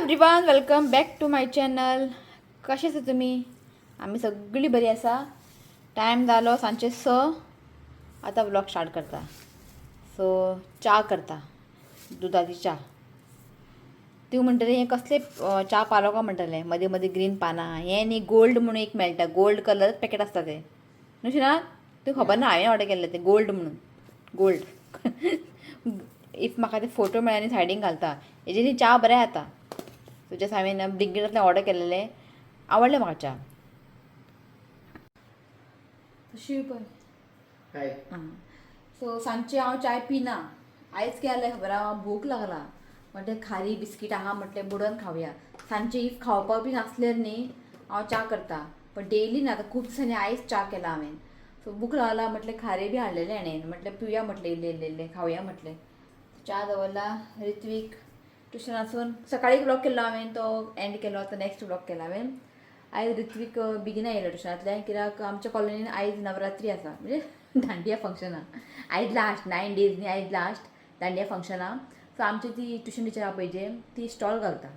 Everyone, welcome back to my channel. कशें आसा तुमी? आमी सगळीं बरी आसा. टायम जालो सांजचे 6. आतां व्लॉग स्टार्ट करता. सो च्या करता, दुदाची च्या. तूं म्हणटलें हें कसलें च्या पालो काय म्हणटलें. मदीं मदीं ग्रीन पानां हें न्ही, गोल्ड म्हणून एक मेळटा. गोल्ड कलर पॅकेट आसता तें न्हू शिना? तुका खबर ना? हांवें ऑर्डर केल्लें तें गोल्ड म्हणून. गोल्ड if म्हाका ते फोटो मेळ्ळे आनी सायडीन घालता. हेजे न्ही च्या बरें जाता. सो जस्ट हांवें ब्लिंकिटांतल्यान ऑर्डर केलेलें. आवडलें म्हाका च्या. तशी पळय. हाय. आं, सो सांजचें हांव चाय पिना. आयज कितें जालें खबर आहा? भूक लागला म्हणटे खारी बिस्कीट आहा म्हटलें बुडोवन खावया. सांजचें if खावपाक बी नासल्यार न्ही हांव च्या करता, पण डेली ना. आतां खूब दिसांनी आयज च्या केला हांवें. सो भूक लागला म्हटलें, खारे बी हाडलेलें हाणें, म्हटलें पिवया म्हटलें, इल्लें इल्लें इल्लें खावया म्हटलें. च्या दवरला. रित्वीक ट्युशनासून सकाळी व्लॉग केल्लो हांवें, तो एंड केलो. आतां नॅक्स्ट व्लॉग केला हांवें. आयज ऋत्वीक बेगीन आयलो ट्युशनांतल्यान, कित्याक आमच्या कॉलनीन आयज नवरात्री आसा, म्हणजे दांडिया फंक्शन आहा आयज. लास्ट 9 डेज न्ही, आयज लास्ट दांडिया फंक्शन आहा. सो आमची ती ट्युशन टिचर आहा पळय जे, ती स्टॉल घालता,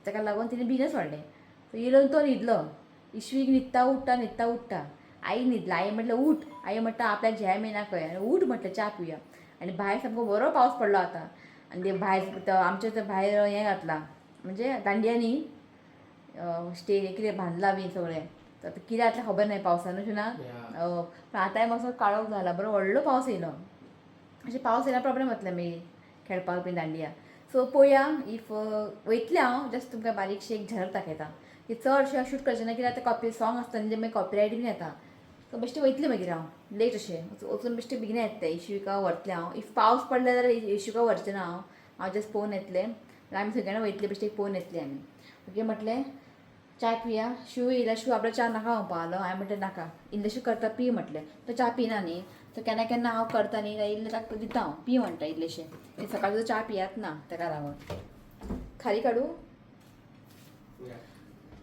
ताका लागून तिणें बेगीनच सोडलें. सो येयलो तो न्हिदलो. इश्वीक न्हिदता उठ्ठा, न्हिदता उठ्ठा. आई न्हिदला. आई म्हटलें उठ. आई म्हणटा आपल्याक झेम येना खंय. आनी उठ म्हटलें, च्या पिवया. आनी भायर सामको बरो पावस पडलो आतां. आनी ते भायर आमच्या ते भायर हें घातलां, म्हणजे दांडिया न्ही, स्टेज कितें बांदलां बी सगळें. आतां कितें जातलें खबर नाही पावसान अशें ना. पण आतांय मातसो काळोख जाला. बरो व्हडलो पावस येयलो. अशें पावस येयल्यार प्रॉब्लेम जातले मागीर खेळपाक बी दांडिया. सो पळोवया if वयतलें हांव. जस्ट तुमकां बारीकशी एक झलक दाखयता की चडशें शूट करचें ना, कित्याक आतां कॉपी सॉंग आसता न्ही, मागीर कॉपिरायट बीन येता. सो बेश्टें वयतलें मागीर हांव लेट अशें वचून बेश्टें बेगीन येतलें. इशविका व्हरतलें हांव. If पावस पडले जाल्यार इशविका व्हरचें ना हांव. हांव जस्ट पळोवन येतलें. आमी सगळ्यांना वयतलीं, बेश्टें पळोवन येतलीं आमी. ओके म्हटलें च्या पिया. शिव येयला. शिव आपल्या च्या नाका म्हणपा लागलो. हांवें म्हटलें नाका, इल्लेशें करता, पी म्हटलें. तो च्या पिना न्ही. सो केन्ना केन्ना हांव करता न्ही जाल्यार इल्लें ताका दिता हांव, पी म्हणटा इल्लेशें. सकाळचो च्या पियात ना ताका लागून. खारी काडूं?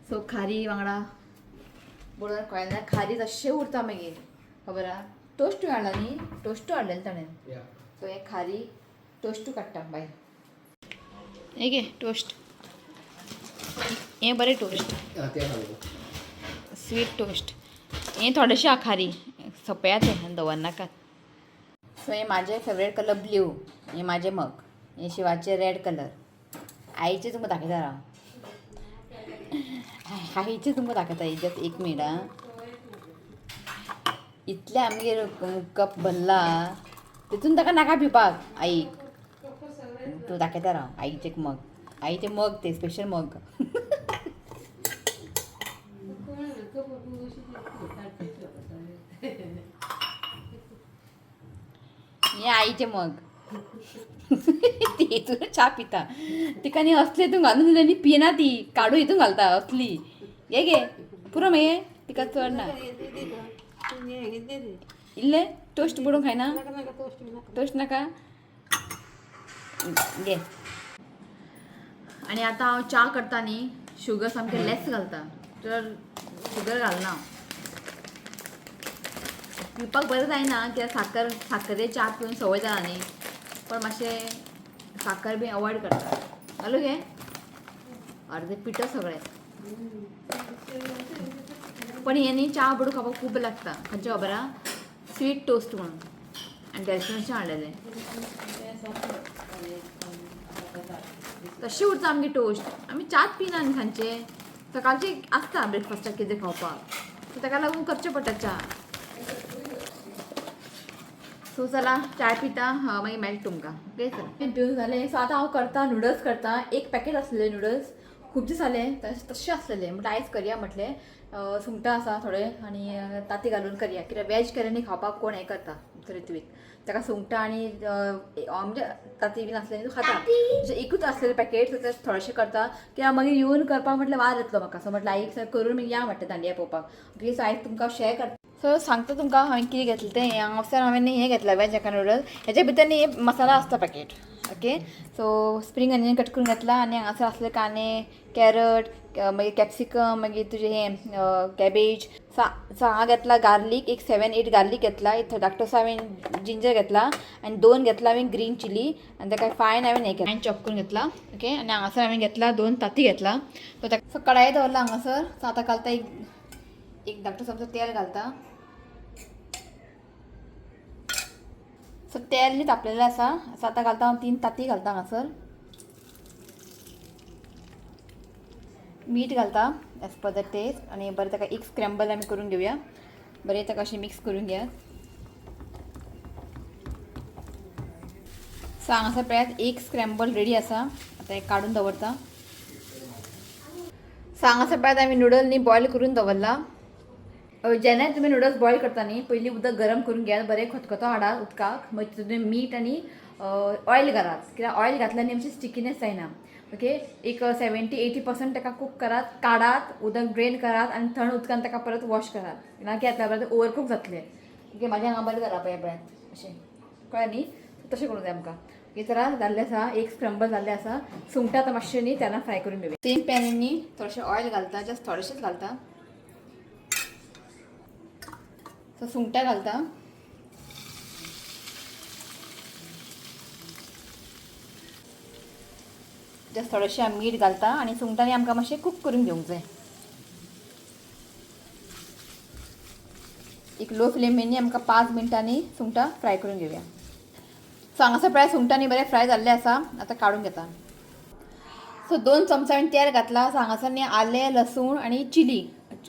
सो खारी वांगडा बरोबर कळना. खारी तशें उरता मागीर, खबर आहा? टोस्टूय हाडला न्ही, टोस्टू हाडलेलें ताणें. सो हे खारी टोस्टू काडटा भायर. हे घे टोस्ट. हें बरें टोस्ट. ते सांगू. स्वीट टोस्ट हें. थोडेशें खारी सोंपया तें, दवरनाकात. सो हें म्हाजें फेवरेट कलर ब्ल्यू. हें म्हाजें मग. हें शिवाचें रेड कलर. आईचें तुमकां दाखयता हांव. आईचें तुमकां दाखयता. जस्ट एक मिनट. आं, इतलें आमगेर कप भरला तितून ताका नाका पिवपाक आईक. तूं दाखयता राव आईचें मग. आईचें मग ते स्पेशल मग. हें आईचें मग. ती हितून च्या पिता. तिका न्ही असले हितून घालून दिले न्ही, पिना ती. काडू हितून घालता असली. घे घे, पुरो मागीर तिका चड ना. इल्ले टोस्ट बुडोवन खायना? टोस्ट नाका, घे. आनी आतां हांव च्या करता न्ही, शुगर सामकें लेस घालता. चड शुगर घालना हांव. पिवपाक बरें जायना कित्याक साकर, साकरे च्या पिवन संवय जाला न्ही, पण मातशें साकर बी अवॉयड करता. घालू घे अर्दे पिठो सगळें. पण हें न्ही च्या बुडोवन खावपाक खूब लागता. खंयचें खबर आहा? स्वीट टोस्ट म्हणून. आनी डेस्टिनेशन हाडलेलें. तशें उरता आमगे टोस्ट. आमी च्याच पिना न्ही सांजचे. सकाळचे आसता ब्रेकफास्टाक कितें खावपाक, सो ताका लागून करचें पडटा च्या. सो चला, चाय पिता, मागीर मेळटा तुमकां. ओके, चला, पिवन जालें. सो आतां हांव करता नुडल्स करता. एक पॅकेट आसलेले नुडल्स, खूब दीस जाले तशें आसलेले. म्हटलें आयज करया म्हटलें. सुंगटां आसा थोडे आनी तांती घालून करया, कित्याक वेज केलें न्ही खावपाक कोण हें करता. ऋत्वीक ताका सुंगटां आनी म्हणजे तांती बीन आसलें न्ही तो खाता. अशें एकूच आसलेलें पॅकेट, सो तें थोडेशें करता, कित्याक मागीर येवन करपाक म्हटल्यार वार येतलो म्हाका. सो म्हटलें आईक करून मागीर या म्हटलें दांडिया पळोवपाक. ओके, सो आयज तुमकां शेअर करता. सो सांगता तुमकां हांवें कितें घेतलें तें. हांगासर हांवें हें घेतलां, वेज हाका नुडल्स. हेच्या भितर न्ही मसाला आसता packet. Okay so spring onion cut करून घेतला आनी हांगासर आसले कांदे, कॅरट, मागीर कॅप्सिकम, मागीर तुजें हें कॅबेज. सो सो हांगा घेतला गार्लीक, एक 7-8 गार्लीक घेतला, एक धाकटोसो हांवें जिंजर घेतला आनी 2 घेतला हांवें ग्रीन चिली आनी ताका फायन हांवें हें केलें, चॉप करून घेतला. ओके आनी हांगासर हांवें घेतला 2 तांती घेतला. सो ताका सो कढाई दवरला हांगासर. सो आतां घालता एक एक धाकटो चमचो तेल घालता. सो तेल न्ही तापलेलें आसा. सो आतां घालता हांव 3 तांती घालता हांगासर. मीठ घालता एज पर the test आनी बरें ताका एक स्क्रॅम्बल आमी करून घेवया. बरें ताका अशें मिक्स करून घेयात. सो हांगासर पळयात एक स्क्रॅम्बल रेडी आसा. आतां हें काडून दवरता. सो हांगासर पळयात आमी नुडल न्ही बॉयल करून दवरला. जेन्ना तुमी नुडल्स बॉयल करता न्ही पयलीं उदक गरम करून घेयात, बरें खतखतो हाडात उदकाक, मागीर तितून मीठ आनी ऑयल घालात, कित्याक ऑयल घातल्यार न्ही आमची स्टिकीनेस जायना. ओके एक 70-80% ताका कूक करात, काडात, उदक ड्रेन करात आनी थंड उदकान ताका परत वॉश करात, ना की जातलें परत ओवर कूक जातलें. ओके म्हाजें हांगा बरें जालां पळय पळयात अशें कळ्ळें न्ही. तशें करूंक जाय आमकां. ओके चला जाल्लें आसा, एक स्क्रंबल जाल्लें आसा. सुंगटां आतां मातशें न्ही तेन्ना फ्राय करून घेवया. सेम पॅन न्ही थोडेशें ऑयल घालता, जस्ट थोडेशेंच घालता. सो सुंगटां घालता. जस्ट थोडेशें मीठ घालता आनी सुंगटांनी आमकां मातशें कूक करून घेवंक जाय. एक लो फ्लेमीनी आमकां 5 मिनटांनी सुंगटां फ्राय करून घेवया. सो हांगासर पळय सुंगटांनी बरें फ्राय जाल्लें आसा. आतां काडून घेता. सो 2 चमचा हांवें तेल घातला. सो हांगासर न्ही आलें, लसूण आनी चिली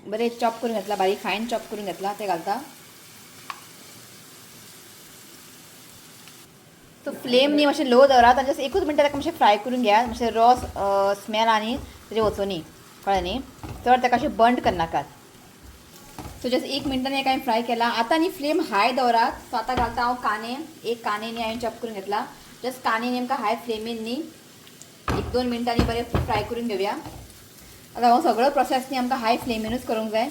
बरें चॉप करून घेतला, बारीक फायन चॉप करून घेतला, तें घालता. सो फ्लेम न्ही मातशें लो दवरात आनी जस्ट एकूच मिनटां ताका मातशें फ्राय करून घेयात, मातशें रॉ स्मेल आनी तेजें वचोनी, कळ्ळें न्ही. चड ताका अशें बंद करनाकात. सो जस्ट 1 मिनटान एक हांवें फ्राय केला. आतां न्ही फ्लेम हाय दवरात. सो आतां घालता हांव कांदे, एक कांदे न्ही हांवें चॉप करून घेतला. जस्ट कांदे न्ही आमकां हाय फ्लेमीन न्ही 1-2 मिनटांनी बरें फ्राय करून घेवया. आतां हो सगळो प्रोसेस न्ही आमकां हाय फ्लेमीनूच करूंक जाय.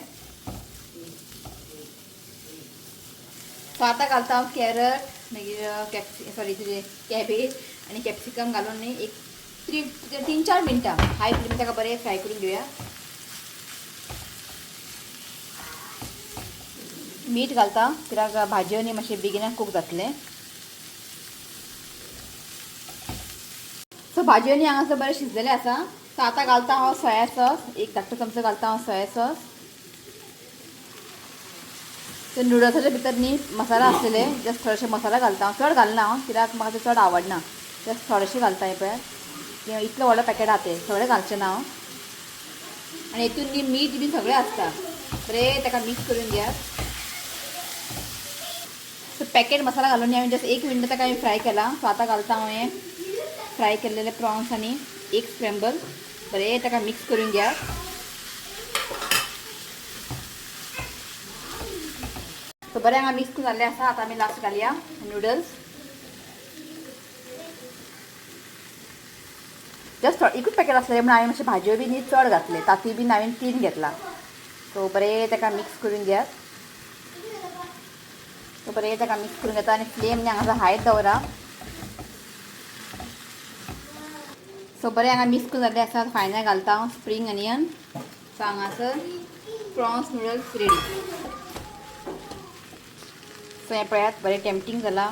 सो आतां घालता हांव कॅरट, मागीर सॉरी तुजें कॅबेज आनी कॅप्सिकम घालून न्ही एक 3-4 मिनटां हाय फ्लेमीन ताका बरें फ्राय करून घेवया. मीठ घालता कित्याक भाजयो न्ही मातशें बेगिना कूक जातलें. सो भाजयो न्ही हांगासर बरें शिजलेलें आसा. सो आतां घालता हांव सोया सॉस, एक धाकटो चमचो घालता हांव सोया सॉस. ते नुडल्साच्या भितर न्ही मसाला आसलेले, जस्ट थोडेशे मसाला घालता हांव, चड घालना हांव कित्याक म्हाका ते चड आवडना, जस्ट थोडेशे घालता. हें पळय इतलें व्हडलें पॅकेट आहा तें सगळें घालचें ना हांव. आनी हितून न्ही मीठ बी सगळें आसता, बरें ताका मिक्स करून घेयात. सो पॅकेट मसाला घालून हांवें जस्ट 1 मिनट ताका हांवें फ्राय केला. सो आतां घालता हांव हें फ्राय केल्लेले प्रॉन्स आनी एक स्क्रॅम्बल, बरें ताका मिक्स करून घेयात. सो बरें हांगा मिक्स करून जाल्लें आसा. आतां आमी लास्ट घालया नुडल्स. जस्ट एकूच पॅकेट आसलें म्हणून हांवें मातशें भाजयो बी न्ही चड घातले, तांती बीन हांवें 3 घेतला. सो बरें ताका मिक्स करून घेयात. सो बरें ताका मिक्स करून घेता आनी फ्लेम न्ही हांगासर हायत दवरा. सो बरें हांगा मिक्स करून जाल्लें आसा. फायनल घालता हांव स्प्रींग अनियन. सो हांगासर प्रॉन्स नुडल्स रेडी. सो हें पळयात बरें टेम्पटींग जालां.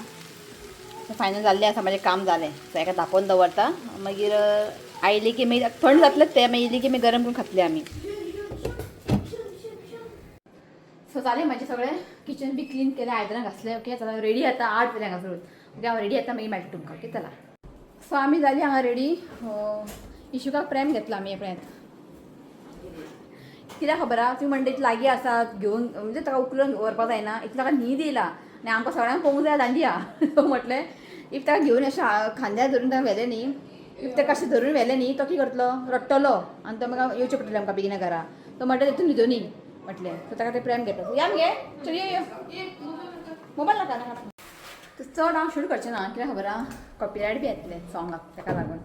सो फायनल जाल्लें आसा, म्हाजें काम जालें. सो हेका धांपोवन दवरता, मागीर आयली की मागीर थंड जातलें तें, मागीर इल्ली की मागीर गरम करून खातलें आमी. सो जालें म्हाजें सगळें किचन बी क्लीन केलें, आयदनां घासलें. ओके चला रेडी जाता, 8 जालें हांगासर. ओके हांव रेडी जाता, मागीर मेळटा तुमकां. ओके चला. सो आमी जाली हांगा रेडी. इशुकाक प्रेम घेतला आमी पळयात, कित्याक खबर आहा तुमी म्हणटा इतलें लागीं आसा घेवन, म्हणजे ताका उखलून व्हरपाक जायना, इतलो ताका न्हीद येयला आनी आमकां सगळ्यांक पळोवंक जाय दांडिया. सो म्हटलें if ताका घेवन अशें खांद्यार धरून ताका व्हेलें न्ही, if ताका अशें धरून व्हेलें न्ही तो कितें करतलो, रडटलो आनी तो मागीर येवचें पडटलें आमकां बेगिना घरा. तो म्हणटा तितून न्हिदोनी म्हटलें. सो ताका तें प्रेम घेतलो. या मगे चल यो यो, मोबायल नाका नाका. चड हांव शूट करचें ना, कित्याक खबर आहा कॉपीरायट बी येतलें सॉंगाक, ताका लागून.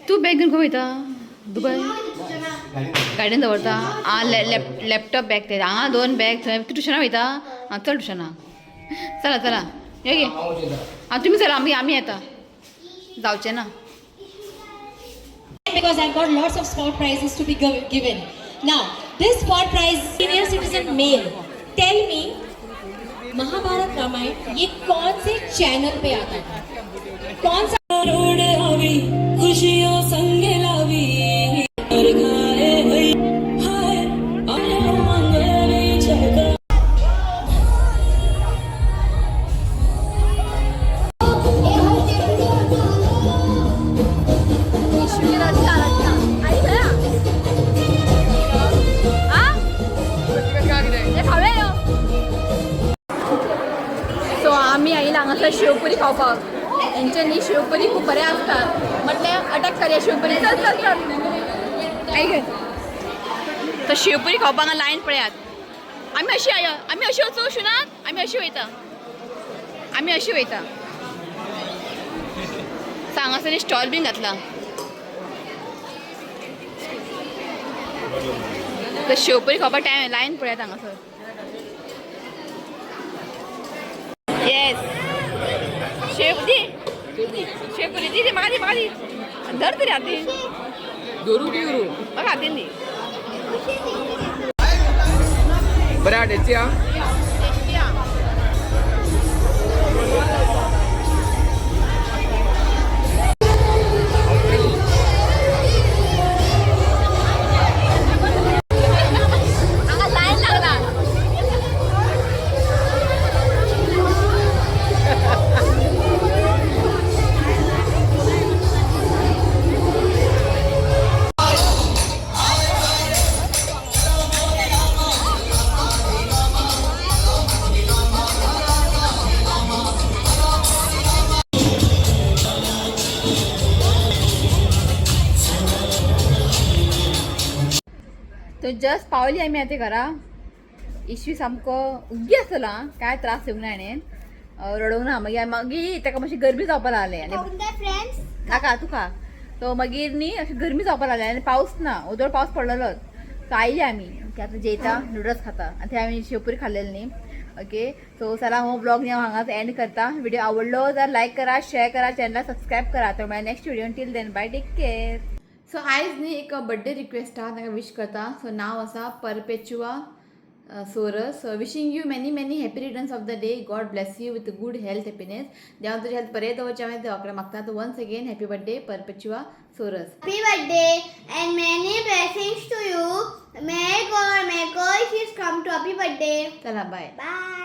तूं बॅग घेवन खंय वयता? दुबय गाडयेन दवरता. आं लॅपटॉप बॅग ते हांगा 2 बॅग थंय. तूं ट्युशनाक वयता? आं चल ट्युशनाक, चला चला. हे घे. हांव वचता. आं, तुमी चला, आमी आमी येता, जावचें ना. Because I've got lots of spot prizes to be given. Now, this spot prize, senior citizen male, tell me, Mahabharat Ramayan ये कौन से चैनल पे आता है? कौन सा? રોડ આવી ખુશીઓ સંગે લાવી ગાએ ભઈ હાય અરે મંગલી જગા. सो आमी आयला हांगासर शेवपुरी खावपाक. हेंचे न्ही शेवपुरी खूब बरें आसता. म्हटलें अटॅक करया शेवपुरी. चल चल चल, आयक. तर शेवपुरी खावपाक हांगा लायन पळयात. आमी अशी I, आमी अशी वचूं शुनात, आमी अशी वयता, आमी अशी वयता. सो हांगासर स्टॉल बीन घातला. तर शेवपुरी खावपाक टायम लायन पळयात हांगासर. येस, शेव दी, शेवपुरी दी दी म्हाका दी, म्हाका दी. धर तरी हातीन. दवरू की करू? म्हाका हातीन दी. बरें आहा, टेस्टी आहा. टेस्टी आहा. हांगा लायन लागला. तर जस्ट पावली आमी आतां घरा. इशवी सामको उग्गी आसतलो आं, काय त्रास दिवंक ना हाणें, रडोवंक ना. मागीर मागीर ताका मातशी गरमी जावपाक लागलें आनी फ्रेंड्स. नाका तुका. सो मागीर न्ही अशी गरमी जावपाक लागली आनी पावस ना, ओदोळ पावस पडलेलोच. सो आयली आमी की आतां जेयता, नुडल्स खाता आनी ते आमी शेवपुरी खाल्लेली न्ही. ओके, सो चला, हो ब्लॉग न्ही हांव हांगाच एंड करता. व्हिडिओ आवडलो तर लायक करा, शेअर करा, चॅनला सबस्क्रायब करा. तर मेळ्या next video. Till then, bye, take care. So आयज न्ही एक बड्डे रिक्वेस्ट आहा, ताका विश करता. सो नांव आसा Perpetua Soros. So wishing you many many happy returns of the day. God bless you with good health, happiness. देवान तुजी हेल्थ बरें दवरचें हांवें देवा कडेन मागता. So once again, happy birthday, Perpetua Soros. Happy birthday and many blessings to you. May God, may God come to happy birthday. चला, बाय. Bye.